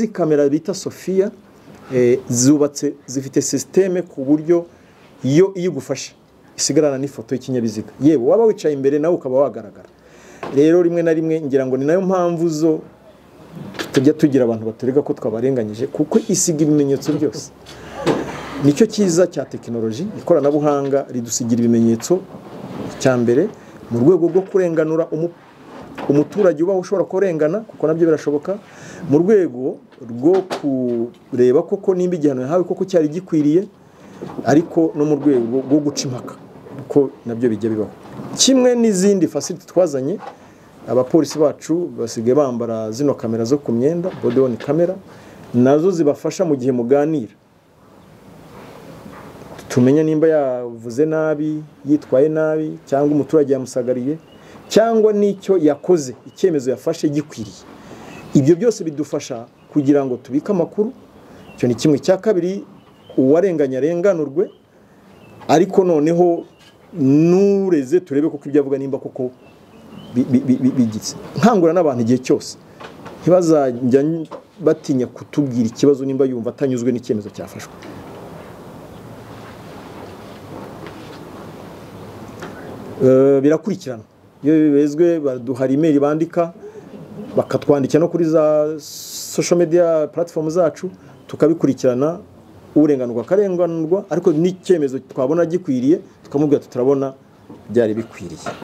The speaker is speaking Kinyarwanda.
Nk'izi kamera bita Sofia zubatse zifite systeme ku buryo iyo igufashe isigarana n'ifoto y'ikinyabiziga, yewe waba wicaye imbere nawe ukaba wagaragara. Rero rimwe na rimwe ngira ngo ni nayo mpamvu zo tujya tugira abantu baturega ko twabarenganyije, kuko isiga ibimenyetso byose. Nicyo cyiza cya tekinoloji, ikoranabuhanga ridusigira ibimenyetso. Cya mbere mu rwego rwo kurenganura umuturage ubaho ushobora kurengana, kuko nabyo birashoboka, mu rwego rwo kureba koko nimba igihano yahawe koko cyari gikwiriye, ariko no mu rwego rwo guca impaka, kuko nabyo bijya bibaho. Kimwe n'izindi facility twazanye, abapolisi bacu basigaye bambara zino kamera zo ku myenda, body worn camera, nazo zibafasha mu gihe muganira, tumenya nimba yavuze nabi, yitwaye nabi, cyangwa umuturage yamusagariye, cyangwa n'icyo yakoze, icyemezo yafashe gikwiriye. Ibyo byose bidufasha kugira ngo tubike amakuru. Icyo ni kimwe. Cya kabiri, uwarenganya arenganurwe, ariko noneho nureze turebe koko ibyo avuga nimba koko bigitse. Nkangura n'abantu igihe cyose ntibazajya batinya kutubwira ikibazo nimba yumva atanyuzwe n'icyemezo cyafashwe. Birakurikirana iyo bibezwe, baduha email bandika, bakatwandikira no kuri za social media platform zacu, tukabikurikirana, urenganurwa akarenganurwa, ariko n'icyemezo twabona gikwiriye tukamubwira tutarabona byari bikwiriye.